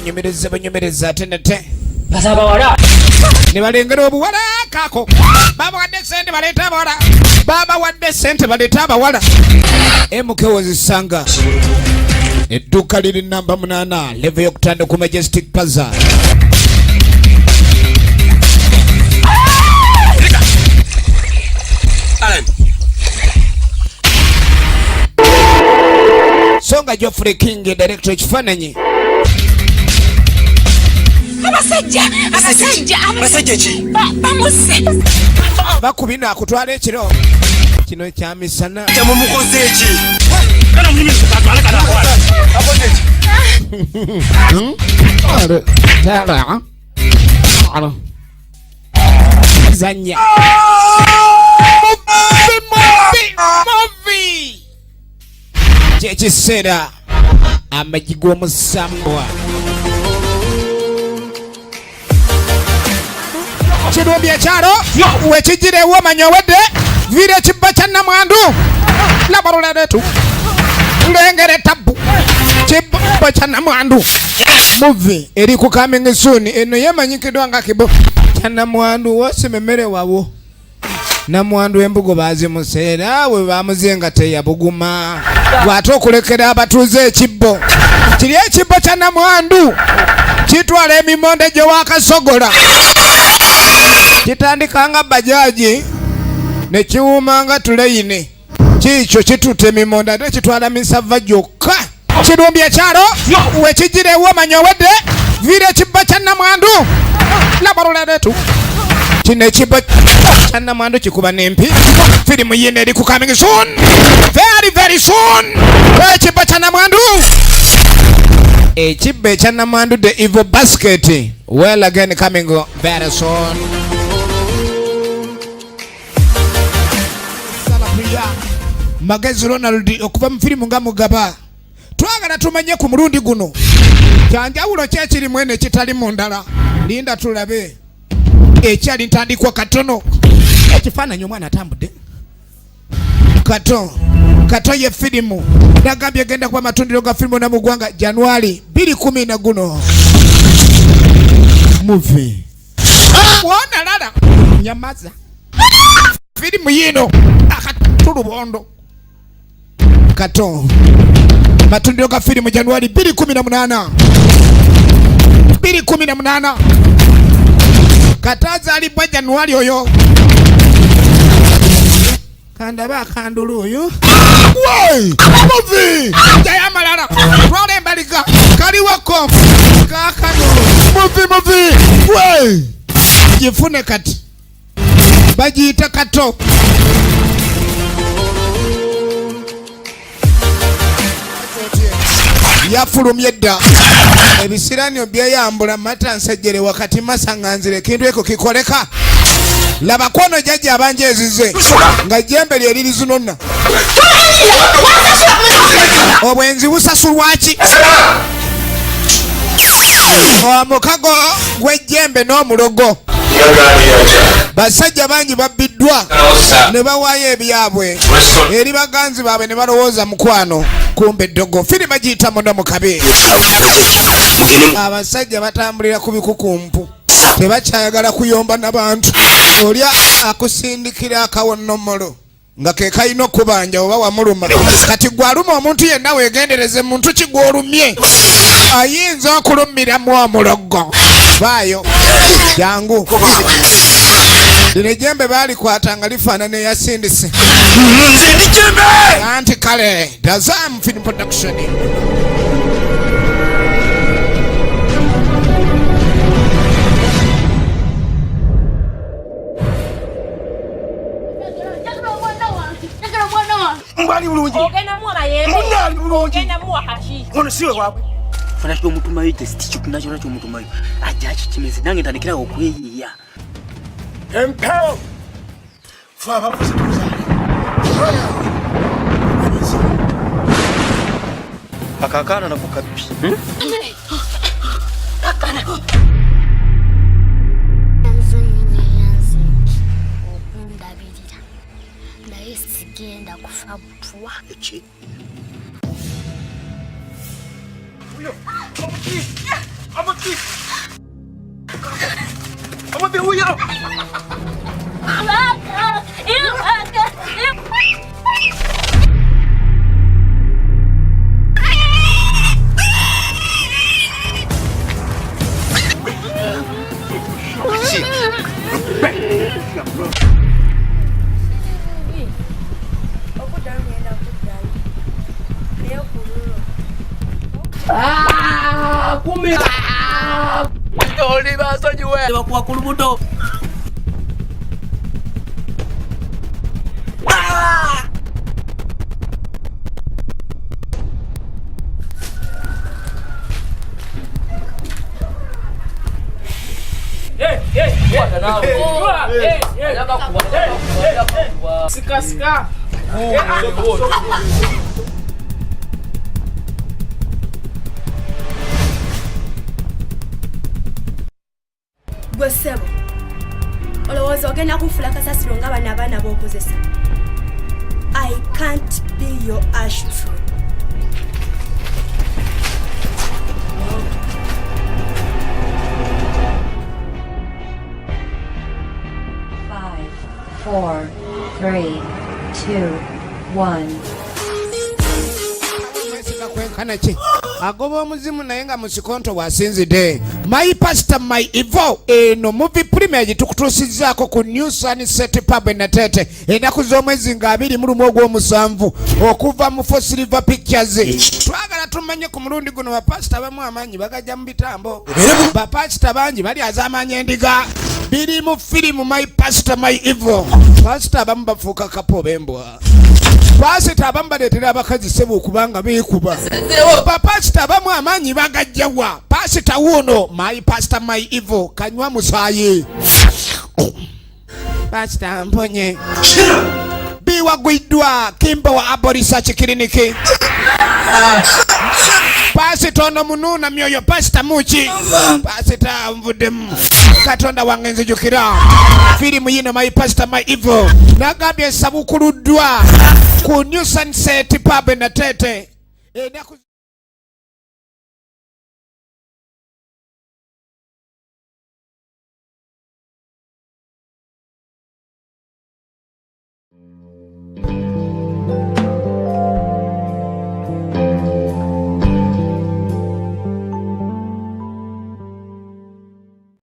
Babunyumiriza bunyumiriza ate nate ne balengera obuwala kaako. Babawadde sente baleete abawala, babawadde sente baleete abawala. MK wozisanga edduuka liri namba 8, level yokutano ku Majestic Plaza. So nga Geoffrey King director ekifaananyi. Abasajja, abasajja, Abasajja ki? Bamusse. Bakubina akutwala ekiro kino ekyamisana. Mumukoze ki? Zanya Movie, movie, movie. Kyekiseera amagi g'omusambwa kirumbi ekyalo wekijira ewomanya owedde viira ekibba kya namwandu labaluleretu lengera etabbu kibba kya namwandu. Movie eri ku coming soon. Eno yemanyikiddwa nga kibbo kya namwandu. Wosima emmere wawo namwandu embugo bazimuseera we bamuzenga teyabuguma bw'ate okulekera abatuuze ekibbo kiri. Ekibbo kya namwandu kitwala emimonde gye wakasogola, kitandika nga bajaji ne kiwuuma nga tuleyini. Kiikyo kituta emimonde ate kitwala misava gyokka. Kirumbi ekyalo wekijira ewomanya owedde viira ekibba kya namwandu labaluleretu. Kino ekibba kya namwandu kikuba n'empi. Firimu yino eri ku coming soon, very very soon. Ekibba kya namwandu, ekibba ekya namwandu, the evil basket, well, again coming very soon. Salapuya Magezi Ronald okuva mu firimu nga Mugaba. Twagala tumanye ku mulundi guno kyanjawulo ki ekirimu eno ekitali mu ndala. Linda tulabe ekyali ntandikwa katono. Ekifaananyi omwana atambudde kato kato. Ye firimu nagambye egenda kuba matundiro ga firimu na mu ggwanga January 210 guno. Movie wona lala nyamaza. Firimu yino akatulubondo kato, matundiro ga firimu January 218, 218. Katazalibwa January oyo kandaba akandulu oyo. Woi! Movie! Jayo amalala twala embaliga kaliwako kakano. Movie, movie. Woi! Gifune kati bagiyita kato. Yafulumye dda ebisiranyo byeyambula mata nsejjere wakati masaŋŋanzire ekintu ekyo kikoleka. Laba kwono jjajja abanja ezize nga jjembe lye liri zinonna. Obwenzi busasulwaki? Omukago gw'ejjembe n'omulogo. Basajja bangi babbiddwa ne bawaayo ebyabwe eri baganzi baabwe ne balowooza mukwano, kumbe eddogo. Firimu bagiyita Muno mu Kabi. Abasajja batambulira ku bikukumpu, tebakyayagala kuyomba n'abantu. Oli akusindikira akawonomolo nga ke kalina okubanja oba wamuluma. Kati gwe aluma omuntu yenna weegendereze muntu ki gw'olumye, ayinza okulumiramu omulogo. Baayo jangu, lino ejjembe baalikwata nga lifaanana eyasindise. Nze ndi jembe. Anti kale Dazam Film Production. Mbwali bulungi. Ogenda muwa mayembe. Munne ali bulungi. Ogenda muwa kaki? Ono siwe waabwe. Funa kyomutumayo just kyonna kyonna kyomutumayo ajja akikimeze, nange ntandikirawo okweyiiya. Empewo fe abavuzi tuzaale. Akakaana nako kabbi. Nze nnyini yanze okundabirira, naye sigenda kufa butwa. Eki? Gwe ssebo, olowooza ogenda kunfula kasasiro nga bano abaana b'okozesa? I can't be your ashtray. Five, four, three, two, one. Mwesiga kwenkana ki agoba omuzimu naye nga musikonto bw'asinzidde. My Pastor My Evil eno movie premiere gyetukutuusizzaako ku New Sunset Pub e Nateete ennaku z'omwezi nga 21 ogw'omusanvu okuva mu Four Silver Pictures. Twagala tumanye ku mulundi guno bapasita abamu amaanyi bagajja mu bitambo, bapasita bangi bali azaamaanyi endiga biri mu firimu My Pastor My Evil. Pasita abamu bafuuka kapo b'embwa, pasita abamu baleetera abakazi ssebo okubanga beekuba, bapasita abamu amaanyi bagajjawa. Pasita wuuno My Pastor My Evil kanywa musaayi. Pasita mponye biwagwiddwa Kimbo wa Abo Research Clinic. Pasita ono munuuna myoyo, pasita muki, pasita nvuddemu, Katonda wange nzijukira firimu yino My Pastor My Evil nagambye esabukuluddwa ku New Sunset Pub e Nateete ennaku.